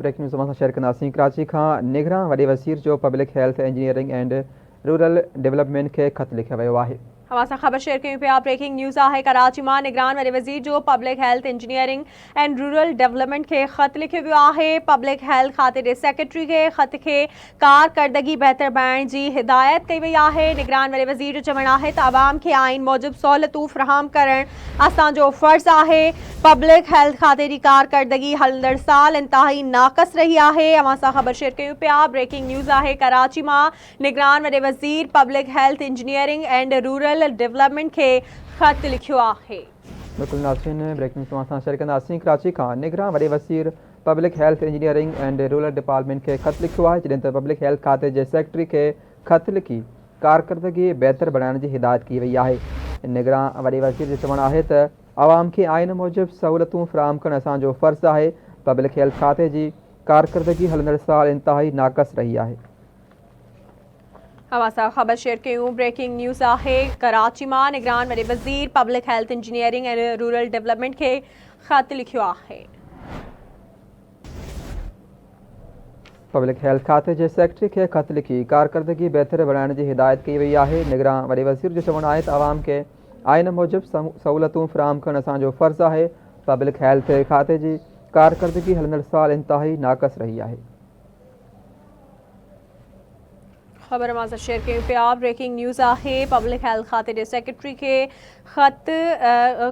Breaking news اوهان سان share ڪنداسين ڪراچي کان نگران وڏي وزير جو public health engineering and rural development کي خط لکيو ويو آهي. اوهان سان خبر شيئر ڪيون پيا بريڪنگ نيوز آهي ڪراچي مان نگران وڏي وزير جو public health engineering and rural development کي خط لکيو ويو آهي پبلڪ هيلٿ کاتي جي سيڪريٽري کي خط کي ڪارڪردگي بهتر بڻائڻ جي هدايت ڪئي وئي آهي نگران وڏي وزير جو چوڻ آهي ته عوام کي آئين موجب سهولتون فراهم ڪرڻ اسان جو فرض آهي، پبلڪ هيلٿ کاتي جي ڪارڪردگي هلندڙ سال انتهائي ناقص رهي آهي، اوهان سان خبر شيئر ڪيون پيا، بريڪنگ نيوز آهي ڪراچي مان نگران وڏي وزير public health engineering and rural development کي خط لکيو آهي. بلڪل ناظرين بريڪنگ نيوز اوهان سان شيئر ڪنداسين ڪراچي کان نگران وڏي وزير public health engineering and rural department کي خط لکيو آهي جڏهن ته پبلڪ هيلٿ کاتي جي سيڪريٽري کي خط لکي ڪارڪردگي بهتر بڻائڻ جي هدايت ڪئي وئي آهي. نگران وڏي وزير جو چوڻ آهي ته عوام کي آئين موجب سهولتون فراهم ڪرڻ اسان جو فرض آهي، پبلڪ هيلٿ کاتي جي ڪارڪردگي هلندڙ سال انتهائي ناقص رهي آهي. اوهان سان خبر شيئر ڪيون بريڪنگ نيوز آهي ڪراچي مان نگران وڏي وزير public health engineering ۽ rural development کي خط لکيو آهي. پبلڪ هيلٿ کاتي جي سيڪريٽري کي خط لکي ڪارڪردگي بهتر بڻائڻ جي هدايت ڪئي وئي آهي، نگران وڏي وزير جو چوڻ آهي ته عوام کي آئين موجب سهولتون فراهم ڪرڻ اسان جو فرض آهي، پبلڪ هيلٿ کاتي جي ڪارڪردگي هلندڙ سال انتهائي ناقص رهي آهي. خبر اوهان سان شيئر ڪيون پيا بريڪنگ نيوز آهي پبلڪ هيلٿ کاتي جي سيڪريٽري کي خط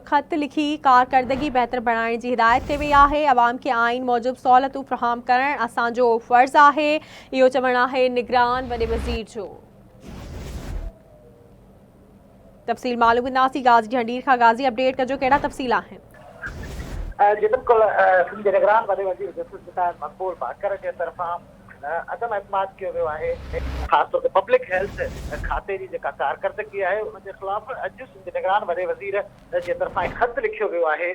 خط لکي ڪارڪردگي بهتر بڻائڻ جي هدايت ڪئي وئي آهي عوام کي آئين موجب سهولتون فراهم ڪرڻ اسان جو فرض آهي اهو چوڻ آهي نگران وڏي وزير جو تفصيل معلوم ڪنداسين غازي جهنڊير کان غازي اپڊيٽ ڪجو ڪهڙا تفصيل آهن. جي بلڪل سنڌ جي نگران وڏي وزير جسٽس رٽائرڊ مقبول باقر جي طرفان عدم اعتماد ڪيو ويو آهي، خاص طور تي پبلڪ هيلٿ کاتي جي جيڪا ڪارڪردگي آهي ان جي خلاف اڄ سنڌ جي نگران وڏي وزير جي طرفان هڪ خط لکيو ويو آهي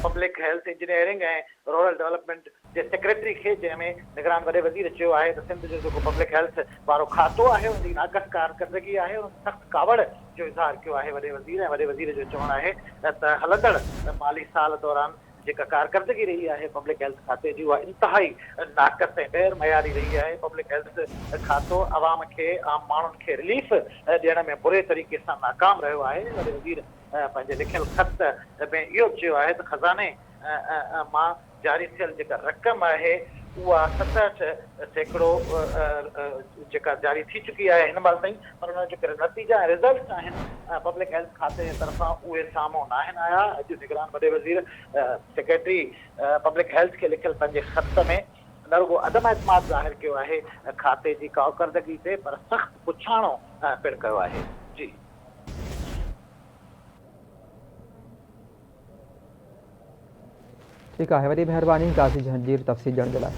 public health engineering ۽ rural development جي سيڪريٽري کي جنهن ۾ نگران وڏي وزير چيو آهي ته سنڌ جو جيڪو پبلڪ هيلٿ وارو کاتو آهي ان جي ناقص ڪارڪردگي آهي ان تي سخت ڪاوڙ جو اظهار ڪيو آهي وڏي وزير ۽ وڏي وزير جو چوڻ آهي ته هلندڙ مالي سال دوران جيڪا ڪارڪردگي رهي آهي پبلڪ هيلٿ کاتي جي اها انتهائي ناقص ۽ غير معياري رهي آهي پبلڪ هيلٿ کاتو عوام کي عام ماڻهن کي رليف ڏيڻ ۾ بري طريقي سان ناڪام رهيو آهي وڏي وزير پنهنجي لکيل خط ۾ اهو به چيو آهي ته خزاني مان جاري ٿيل جيڪا رقم آهي اها 67% جيڪا جاري ٿي چڪي آهي هن مهل تائين پر ان جا جيڪي نتيجا ۽ رزلٽس آهن پبلڪ هيلٿ کاتي جي طرفان اهي سامهون ناهن آيا اڄ نگران وڏي وزير سيڪريٽري پبلڪ هيلٿ کي لکيل پنهنجي خط ۾ نه رڳو عدم اعتماد ظاهر ڪيو آهي کاتي جي ڪارڪردگي تي پر سخت پڇاڻو پڻ ڪيو آهي جي. ٺيڪ آهي وڏي مهرباني قاضي جهانگير تفصيل ڏيڻ جي لاء.